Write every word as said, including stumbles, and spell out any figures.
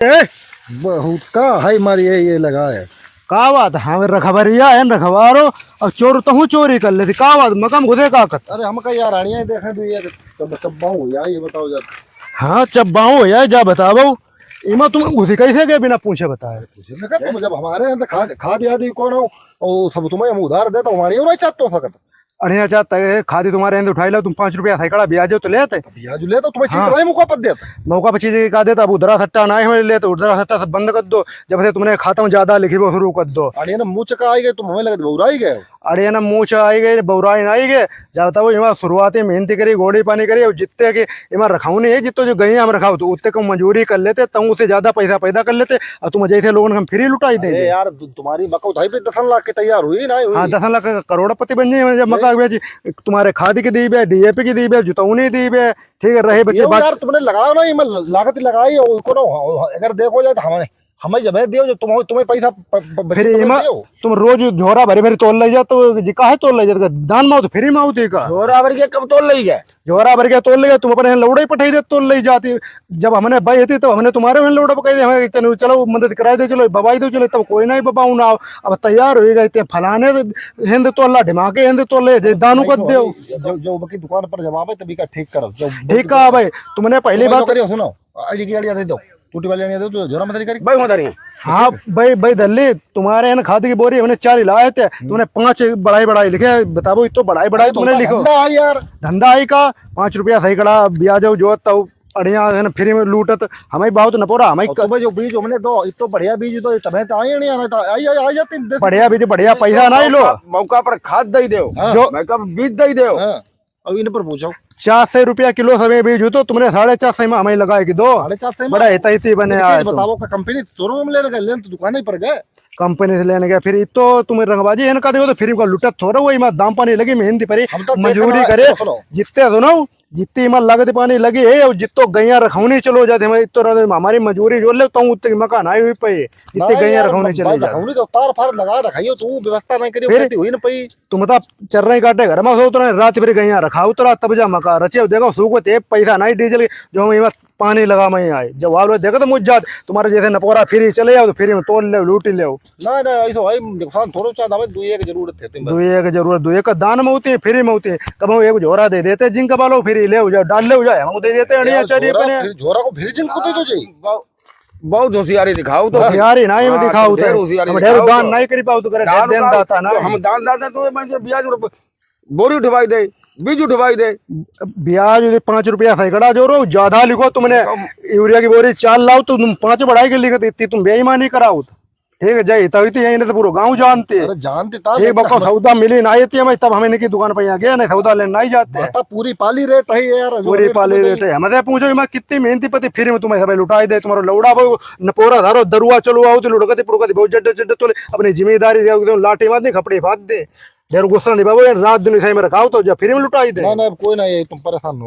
ए, बहुत का है मारी ये, ये लगा है। का बात है? हाँ, रखबरिया है, रखबारो, और चोर तहूँ चोरी कर लेती। का बात? मकान घुसे का कत? अरे, हम का यार, अड़िया देखे भी ये चब-, चब्बाऊ हो यार, ये बताओ जरा। हाँ, चब्बाऊ हो यार, जा बताओ। इमा तुम घुसी कैसे गए बिना पूछे बताए? पूछे ना, तुम जब हमारे यहाँ तो खाद, खाद याद ही कौन हो, और सब तुम्हें हम उधार दे, तो हमारे यहाँ नहीं चाहते हो सकत। अरे अच्छा, तय खादी तुम्हारे हिंद उठाई लो, तुम पाँच रुपया सैकड़ा ब्याज तो लेते। ब्याज लेते, तुम्हें चीज हाँ। नहीं मौका पर देते। मौका पर चीज का देता, अब उधरा सट्टा ना है हमारे लिए, तो उधरा सट्टा सब बंद कर दो। जब से तुमने खाता में ज्यादा लिखी वो शुरू कर दो। अरे ना, मुँह चका आई गए, तुम हमें लगे बौराई गए। अरे ना, मुँह चका आई गए, बौराई ना आई गए। जब तब इमा शुरुआती मेहनती करी, गोड़ी पानी करी, और जितने के इमा रखाऊ नहीं है, जितने जो गई हम रखाऊ, तो उतने को मजूरी कर लेते, तब उससे ज्यादा पैसा पैदा कर लेते, और तुम जैसे लोगों ने हम फ्री लुटाई दे अरे दे। यार, तु-, तुम्हारी मका उठाई पे दसन लाख के तैयार हुई, ना हुई? हाँ, दसन लाख का करोड़पति बन जाए, जब मका बेची, तुम्हारे खाद की दी बे, डीएपी की दी बे, जुतौनी दी बे, ठीक है, रहे बच्चे ये बात। यार, तुमने लगाओ ना, ये मैं लागत लगाई, और उनको ना, अगर देखो जाए तो हमारे, हमें जब है दियो, जब तुम, तुम्हें पैसा प-, प-, बचे फिर तुम्हें इमा दियो। तुम रोज झोरा भरी भरी तोल ले जा, तो जी काहे तोल ले जा? दान में हो तो फ्री में होती का? झोरा भर के कब तोल ले गए? झोरा भर के तोल ले गए, तुम अपने यहाँ लौड़ा ही पठाई दे, तोल ले जाती। जब हमने बाई थी, तब हमने तुम्हारे यहाँ लौड़ा पकाई दे, हमें इतने चलो मदद कराई दे, चलो बबाई दो, चलो तब कोई नहीं बबाऊ ना आओ। अब तैयार हो गए, इतने फलाने हिंद तोल ला, ढिमाके हिंद तोल ले, जे दानू कर दो। जो, जो बकी दुकान पर जब आवे, तभी का ठीक करो। जो ठीक कहा भाई, तुमने पहली बात करियो, सुनो, आज की आइडिया दे दो, टूटी वाली आइडिया दे दो, झोरा मत करी। भाई, मत करी। हाँ, भाई, भाई दल्ली, तुम्हारे यहाँ खाद की बोरी हमने चार ही लाए थे, तुमने पांच बढ़ाई बढ़ाई लिखे, बताओ, इतो बढ़ाई बढ़ाई अरे, तुमने तुमका लिखो। धंधा है यार। धंधा है का? पाँच रुपया सैकड़ा ब्याज हो जो, तब अड़िया है ना, फ्री में लूटत, हमें बहुत नपोरा, हमें और क- तुम्हें जो बीज हमने दो, इतो बढ़िया बीज दो, तबे तो आई नहीं आना था, आई, आई, आई जाते हैं, देसी बढ़िया बीज, बढ़िया बीज पैसा दो, ना ही लो। मौका, मौका पर खाद दे दो, हाँ। जो मौका पर बीज दे दो। हाँ। अब इन पर पूछो। चार सौ रुपया किलो सबे बीज हो तो तुमने साढ़े चार सौ में हमें लगाए कि दो। साढ़े चार सौ में? बड़ा हितैषी बने एक चीज आज तुम। बताओ, का कंपनी शोरूम में लेने गए, लेने तो दुकान ही पर गए। कंपनी से लेने गए, फिर इतो तुम्हें रंगबाजी है ना, का देखो तो फिर का लुटत थोड़ा वही में दाम पानी लगी, मेहनती परी, हम तो मजूरी देखना, करे, सुनो, सुनो। जितने सुनो, जितनी इमा लागत पानी लगी है, और जित्तो गैया रखौनी चलो जाते, हमारी इत्तो रहते, हमारी मजूरी जोड़ ले, तो उत्ते मकान आई हुई पे, जितनी नहीं गैया यार, रखौनी म-, चले जाते। रखौनी तो तार फार लगा रखाई हो, तू व्यवस्था नहीं करी, फिर कहती हुई ना पई। तुम तो चर रहे काटे घर में सो उतरा, रात भर गैया रखा उतरा, तब जा मका रचे, देखो, सूखो ते पैसा नहीं डीजल के, जो हम इमा पानी लगा में आए, जब वालो देखो तो मुझ जात, तुम्हारे जैसे नपोरा फ्री चले जाओ, तो फ्री में तोल ले, लूट ले। ना, ना, ऐसो भाई, नुकसान थोड़ो चाहता भाई, दुई एक जरूरत है, तुम बस। दुई एक जरूरत, दुई एक का दान में होती है, फ्री में होती है। कब हम एक झोरा दे देते, जिंक वालो फ्री ले हो जाए, डाल ले हो जाए, हम दे देते हैं, यार, अड़िया चारी झोरा, अपने। फिर झोरा को फिर जिंक को दे दो जी। बहु-, बहुत होशियारी दिखाओ तो। होशियारी ना, ये हाँ, दिखाओ तो ढेर तो। होशियारी हम दिखाओ ढेर दान तो। नहीं कर पाओ तो करे, दान देन का, दाता ना। तो हम दान दाता तो मैं जो ब्याज और बोरी उठवाई दे, बीज उठवाई दे। ब्याज उठे पाँच रुपया सैकड़ा जोरो, ज्यादा लिखो तुमने। हम यूरिया की बोरी चार लाओ तो तुम पाँच बढ़ाई के लिखत, इतनी तुम बेईमानी कराओ। ठीक है, जाई, तभी तो यहीं ने तो पूरा गाँव जानते हैं। अरे जानते ता, एक लेकिन बक्का हमें सौदा मिली ना आती हमें, तब हमें इनकी दुकान पर यहाँ गया, नहीं सौदा लेने नहीं जाते हैं। बता, पूरी पाली रेट है यार, जो पूरी रेट पाली तुम्हें रेट है। हमसे पूछो, मैं कितनी मेहनती पति फ्री में तुम्हें सब लुटाई दे, तुम्हारा लौड़ा वो नपोरा धारो, दरुआ चलो आओ तो लुड़कते पुड़कते बहुत जड्डे जड्डे तोले, अपनी जिम्मेदारी दे, एकदम लाठी मार दे, खपड़ी फाड़ दे। जरूर गुस्सा नहीं बाबू, ये रात दिन इसे में रखाओ तो जब फ्री में लुटाई दे। ना, ना, कोई ना, ये तुम परेशान हो।